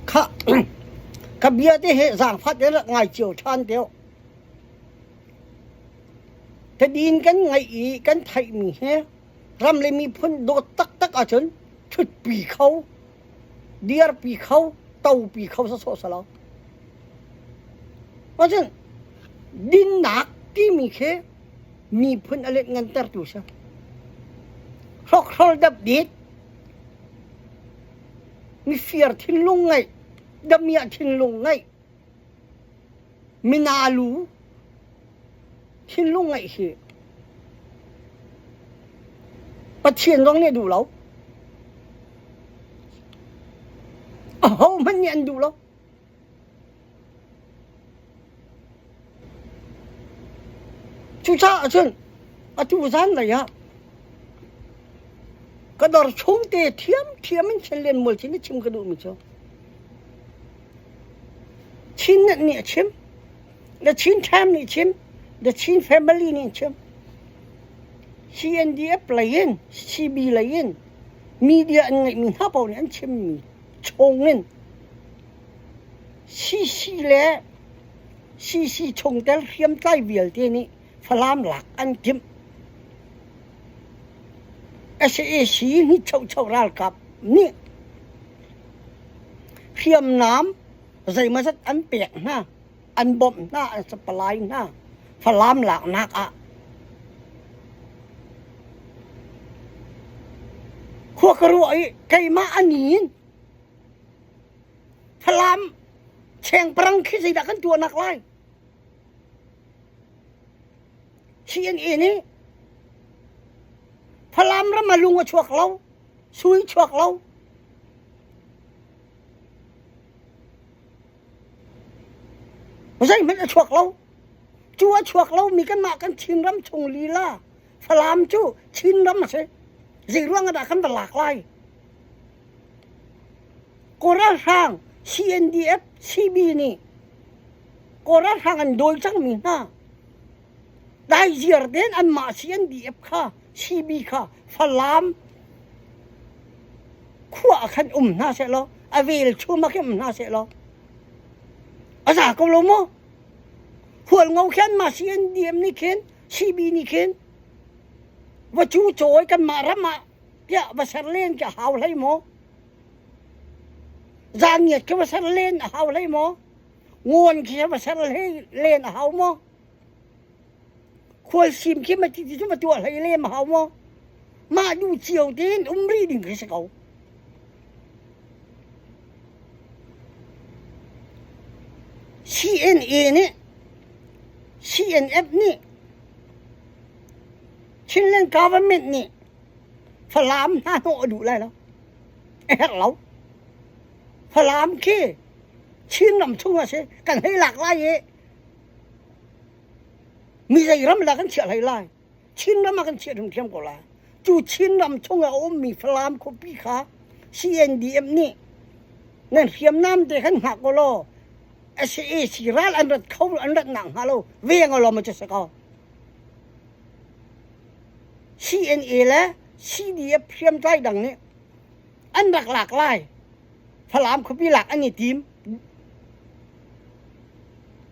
Khah, ka bia te hi zaangfah te rak ngai cio ṭhan te u. Tadin kan ngaih i kan theihmi hi ram le miphun dawt taktak ahcun ṭhutpi kho, dirpi kho, topi kho sawsawh si lo. Ahcun dinnak timi khi miphun a lianhngantertu si. Hrokhrol dapdit, mifir thinlung ngeih, damiah thinlung ngeih, minalu thinlung ngeih hi Pathian zong nih a duh lo. Ahohmanh nih an duh lo. Cucaah cun atu zanlei ah ka dawr chungte ṭhiamṭhiam in Chinland mualcin i chim ka duhmi cu Chin nih a chim, the Chin Time nih chim, the Chin Family nih an chim. CNDF lei in, CB lei in media an ngeihmi hna paoh nih an chimmi chungin CC le CC chungtel hriamtlai vialte nih Falam lak an timh. SAC nih chocho ralkap nih hriamnam zeimawzat an pek hna, an bawmh hna, an supply hna Falam laknak ah. Khua ka ruah i keimah a ni in Falam chengparang khi zeidah kan tuahnak lai? CNA nih Falam ram a lung a chuak lo, sui chuak lo. Zeihmanh a chuak lo. Cu a chuak lomi kanmah kan Chinram chung lila Falam cu Chinram a si. Zei ruang ah dah kan va lak lai? Kawl ralhrang CNDF CB nih Kawl ralhrang an dawi cangmi hna daiziar tein anmah CNDF kha CB kha Falam khua ah khan um hna sehlaw a velchum ah khin um hna sehlaw a za ko lo maw? Hualngo khin mah CNDM nih khin CB nih khin va cu cawi kanmah ram ah tiah va ser len khi a hau hlei maw? Zaangiat khi va ser len a hau hlei maw? Ngawn khi va ser len a hau maw? Khualsim khi ma ti ti cu va tuah hlei lem a hau maw? Mah duh cio tein um rih ding khi si ko. CNA nih CNF nih Chinland government nih Falam hna hnawh a duh lai lo. A herh lo. Falam khi Chinram chung a si. Kan hei lak lai i mi zei ram la kan chiah hlei lai. Chinram ah kan chiah hrimhrim ko lai. Cu Chinram chung ah a ummi Falam khuapi kha CNDF nih nan hriamnam te khan hngak ko law SAC ral an rat kho an rat nak hnga lo veng alawm a si ko. CNA le CDF hriamtlai dang nih an rak lak lai. Falam khuapi lak an i tim.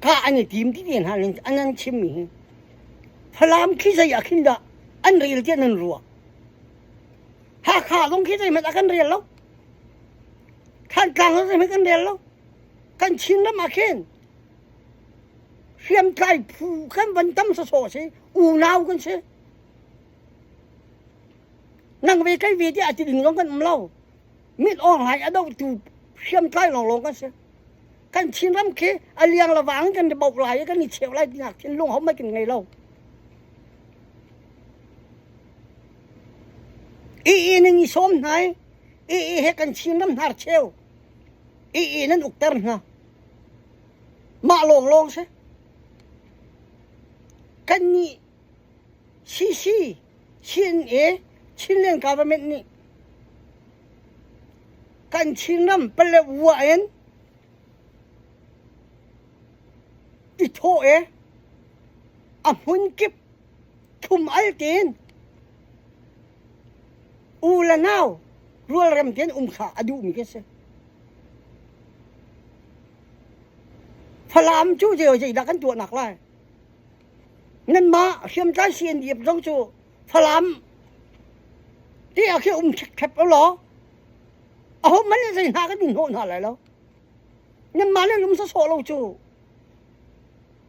Kah an i tim ti te hna an an chimmi hi. Falam khi zei ah khin dah an rel tiah nan ruah? Hakha zong khi zeihmanh a kan rel lo. Thantlang zong zeihmanh kan rel lo. Kan Chinram ah khin hriamtlai phu kan van tam sawsawh si, unau kan si. Nang ve kai ve tiah a ti ding zong kan um lo. Mit awng hai a dohtu hriamtlai lawnglawng kan si. Kan Chinram khi a liang le vang kan i bauh lai i kan i cheu lai tinak thinlung ho kan ngei lo. I nan i sawm hna i i he kan Chinram hnar cheu i nan ukter hna. Mah lawnglawng si. Kan nih CC, CNA, Chinland government nih kan Chinram Paletwa in i thawh i a hmun kip thum al tein u le nau. Rualrem tein um kha a duhmi khi a si. Falam cu zeidah kan tuahnak lai? Nanmah hriamtlai CNDF zong cu Falam ti ah khi um ṭhep u law aho hmanh nih zei hna kan in hnawh hna lai lo. Nanmah le lung sawsawh lo cu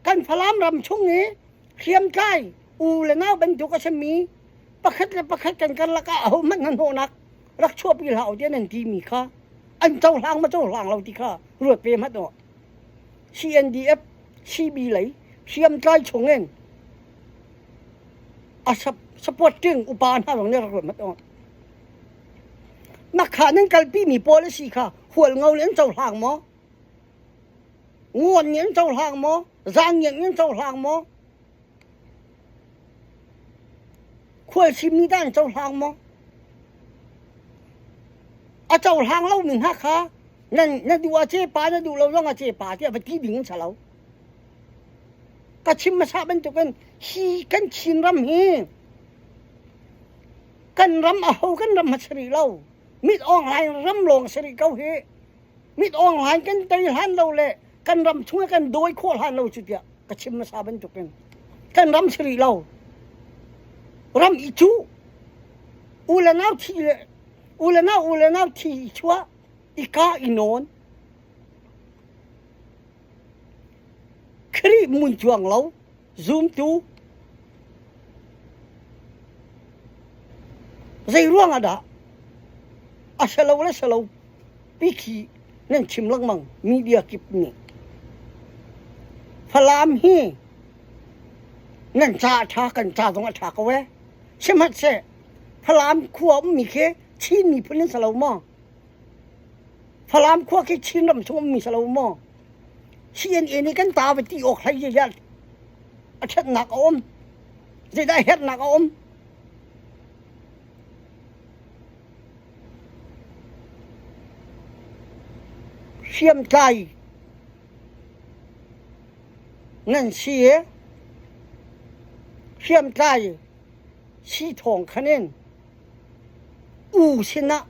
kan Falam ram chung i hriamtlai u le nau bantuk a simi pakhat le pakhat kan karlak ah aho hmanh hnahnawhnak rak chuahpi hlah u tiah nan timi kha an cohlang ma cohlang lo ti kha ruat ve hmanh u. CNDF CB lei hriamtlai chungin a supporting upa hna zong nih rak ruat hmanh u. Makha nan kalpi mi policy kha hualngo nih an cohlang maw? Nguan nih an cohlang maw? Zaangian nih an cohlang maw? Khualsim nih dah an cohlang maw? A cohlang lomi hna kha nan na duh ah cepa na duh lo zong ah cepa tiah va ti ding an si lo. Ka chim hmasa bantukin hi kan Chinram hi kan ram aho kan ram a si rih lo. Mit awng ram lawng a si rih ko hi. Mit awng hlain kan tei hlan lo le kan ram chung ah kan dawi khawh hlan lo cu tiah ka chim hmasa bantukin kan ram si rih lo. Ram i cu u le nau thi le u le nau u le nau thi i chuah i ka i nawn Khrih mun cuang lo zumtu zei ruang ah dah a si lo le si lo pi khi nan chim lengmang media kip nih Falam hi nan ca a ṭha kan ca zong a ṭha ko ee sihmanhseh Falam khua ummi khi Chin miphun nan si lo maw Falam khua khi Chin ram chung ummi si lo maw CNA nih kan ta va ti awk hlei ziah a ṭhatnak a um zeidah herhnak a um hriamtlai nan si i hriamtlai si thawng khan in u sinah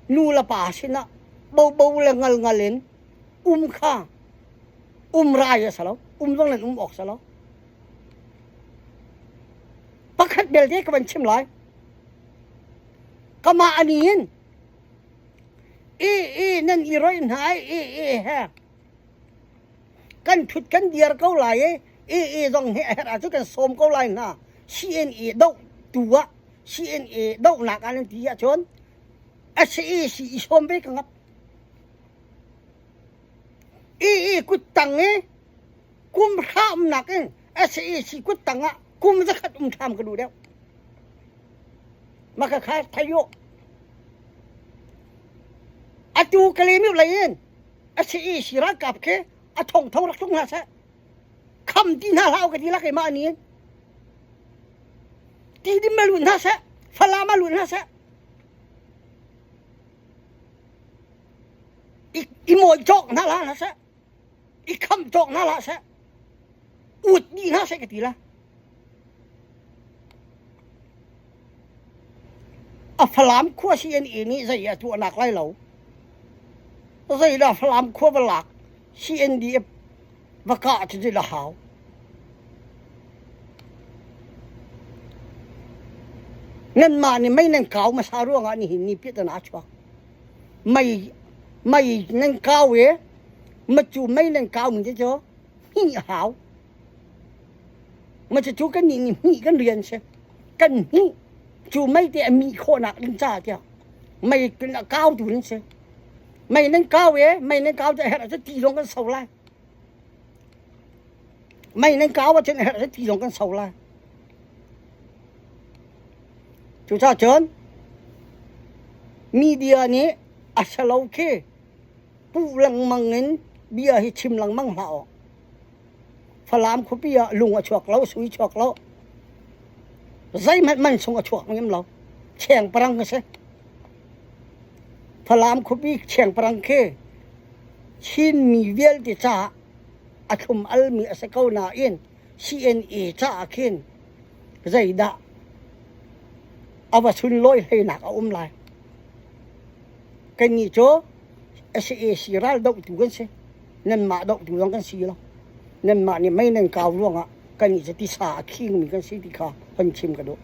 nu le pa sinah bobo le ngal ngal in um kha um rai a si lo um zong nan um awk si lo pakhat belte ka van chim lai kamah ani in i i nan i roih hna i i i he kan thut kan diar ko lai i i i zong hi a herh ahcun kan sawm ko lai hna CNA doh tu ah CNA dohnak ah nan ti ahcun SAC i sawm ve ka ngap I i kuttang i kum hra umnak in SAC kuttang ah kum zakhat um ṭham ka duh deuh. Mah kha kha thei u. Atu Kalemiu lei in SAC ralkap khi a thongthong rak tlung hna seh. Kham ti hna hlah u ka ti la keimah ni in. Tidim a lut hna seh, Falam a lut hna seh. I mawi cawk hna hlah seh i khamh cawk hna hlah seh ut dih hna seh ka ti la a Falam khua CNA nih zei a tuahnak lai lo zeidah Falam khua va lak CNDF va kah cu la hau Nanmah nih mei nan kau hmasa ruangah nihin ni piahtana a chuak. Mei mei nan kau i macu mei nan kau mi cu hnih a hau. Macu kan nih nih hnih kan rian si. Kan hnih cu mei te a mih khawhnak ding ca tiah mei a kau tu nan si. Mei nan kau i mei nan kau cu a herh ahcun ti zong kan so lai. Mei nan kau ahcun a herh ti zong kan so lai. Cucaah cun media nih a si lo khi puh lengmang in bia hi chim lengmang hlah u. Falam khuapi ah lung a chuak lo, sui chuak lo. Zeihmanh man sung a chuak ngam lo. Cheng parang a si. Falam khuapi cheng parang khi Chinmi vialte caah a thlum almi a si ko nain CNA caah khin zeidah a va sunlawi hleinak a um lai. Kannih cu SAC ral dohtu kan si. Nanmah dohtu zong kan si lo. Nanmah nih mei nan kau ruangah kannih cu tisa a khingmi kan si ti kha hon chim ka duh.